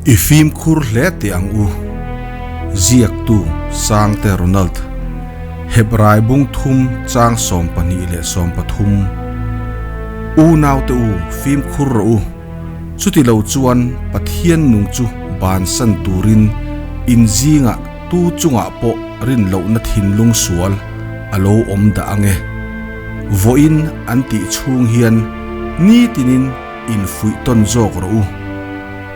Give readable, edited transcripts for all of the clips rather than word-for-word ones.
I fimkhur hle teh ang u. Ziaktu Sangte Ronald, Hebrai bung thum chang 12 leh 13. Unaute u, fimkhur rawh u. Chuti lo chuan Pathian nung chu bansan turin in zingah tu chungah pawh rin lohna thinlung sual a lo awm dah ang e. Vawiin an tih chhung hian nitinin infuih tawn zawk rawh u.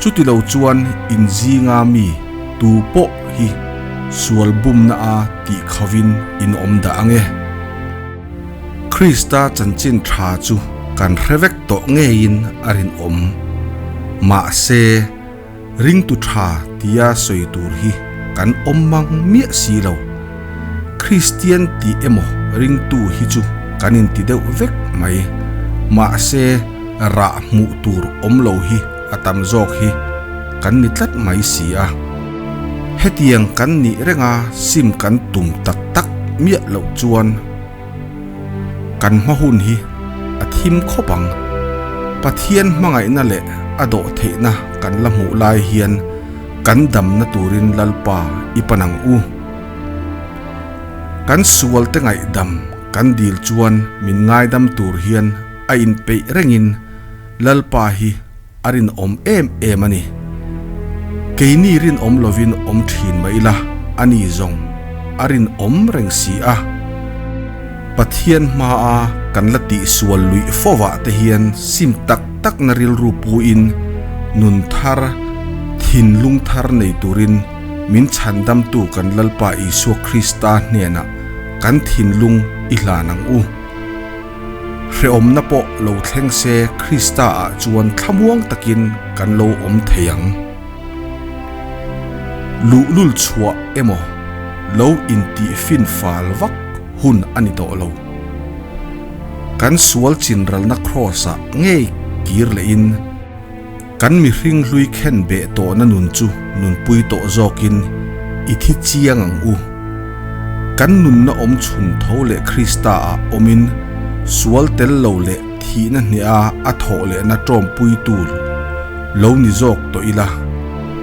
Chuti lo chuan in zinga mi tu pawh hi sual bumna a tih khovin in awm dah ang e. Krista chanchin tha chu kan hre vek tawh ngeiin a rinawm. Mahse, ringtu tha tia sawi tur hi kan awm mang miah si lo. Kristian tih emaw ringtu hi chu kan inti deuh vek mai. Mahse, rah hmuh tur awm lo hi a tam zawk hi kan ni tlat mai si a. Hetiang kan nih renga sim kan tum tak tak miah loh chuan kan hma hun hi a thim khawp ang. Pathian hmangaihna leh a dawh theihna kan la hmuh lai hian kan damna turin Lalpa i pan ang u. Kan sualte ngaihdam kan dil chuan min ngaidam tur hian a inpeih rengin Lalpa hi a rinawm em em a ni. Keini rinawm lovin awm thin mah ila, ani zawng a rinawm reng si a. Pathian hmaa kan la tihsual luih fovah te hian sim tak takna rilru puin nun thar, thinlung thar nei turin min chhandamtu kan Lalpa Isua Krista hnenah kan thinlung i hlan ang u. Hrehawmna pawh lo thleng se Krista ah chuan thlamuang takin kan lo awm thei ang. Luhlul chhuah emaw lo intih fin fal vak hun a ni tawh lo. Kan sual chinralna kraws ah ngei kir lehin kan mihring hlui khen beh tawhna nun chu nunpui tawh zawkin i thi chiang ang u. Kan nunna awm chhun tho leh Krista ah awmin sual tel lo leh thihna hneha a thawh lehna tawmpui tur lo ni zawk tawh ila,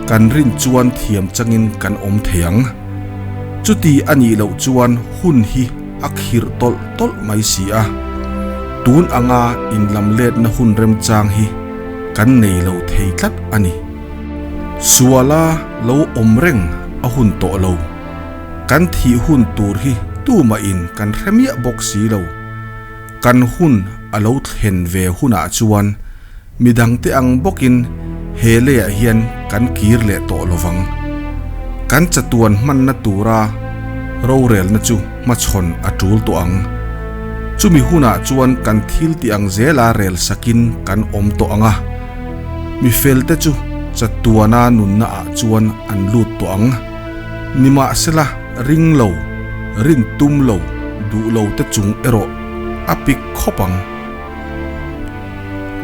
kan rin chuan thiam changin kan awm thei ang. Chuti a nih loh chuan hun hi a khirh tawlh tawlh mai si a, tun anga inlamletna hun remchang hi kan nei lo thei tlat a ni. Suala lo awm reng a hun tawh lo. Kan thih hun tur hi tumahin kan hre miah bawk si lo. Kan hun a lo thlen ve hunah chuan midangte ang bawkin he leiah hian kan kir leh tawh lo vang. Kan chatuan hmanna tura rorelna chu hmachhawn a tul tawh ang. Chumi hunah chuan kan thil tih ang zela rel sakin kan awm tawh ang a. Mi felte chu chatuana nunna ah chuan an lut tawh ang. Nimahsela ring lo, rin tum lo, duh lo te chung erawh a pik khawp ang.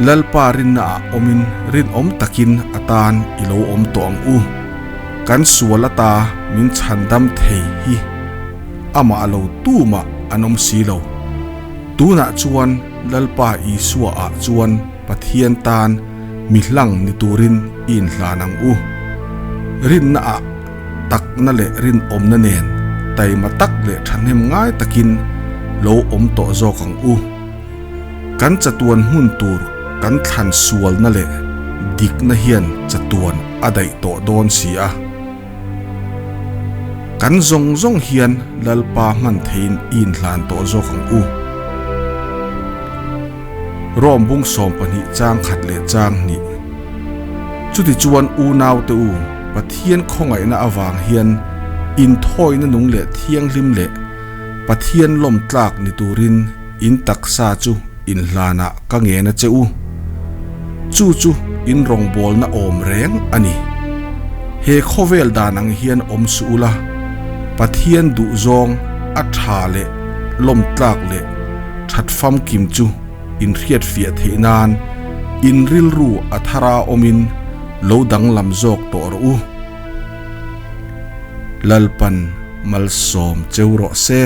Lalpa rinna ah awmin rinawm takin a tan i lo awm tawh ang u. Kan sual ata min chhandam thei hi amah lo tumah an awm si lo. Tunah chuan Lalpa Isua ah chuan Pathian tan mi hlang ni turin i inhlan ang u. Rinna ah takna leh rinawmna nen taima tak leh thahnem ngai takin lo awm tawh zawk ang u. Kan chatuan hmun tur kan thlan sualna leh dikna hian chatuan a daih tawh dawn si a. Kan zawng zawng hian Lalpa hman theiin i inhlan tawh zawk ang u. Rom bung 12 chang khat leh chang hnih. Chutichuan unaute u, Pathian khawngaihna avang hian inthawina nung leh thianghlim leh Pathian lawm tlak ni turin in taksa chu inhlanah ka ngen a che u. Chu chu in rawngbawlna awm reng a ni. He khawvel dan ang hian awm suh ula, Pathian duhzawng a tha leh lawm tlak leh that famkim chu in hriatfiah theih nan in rilru a thara awmin lo danglam zawk tawh rawh u. Lalpan malsawm cheu rawh se.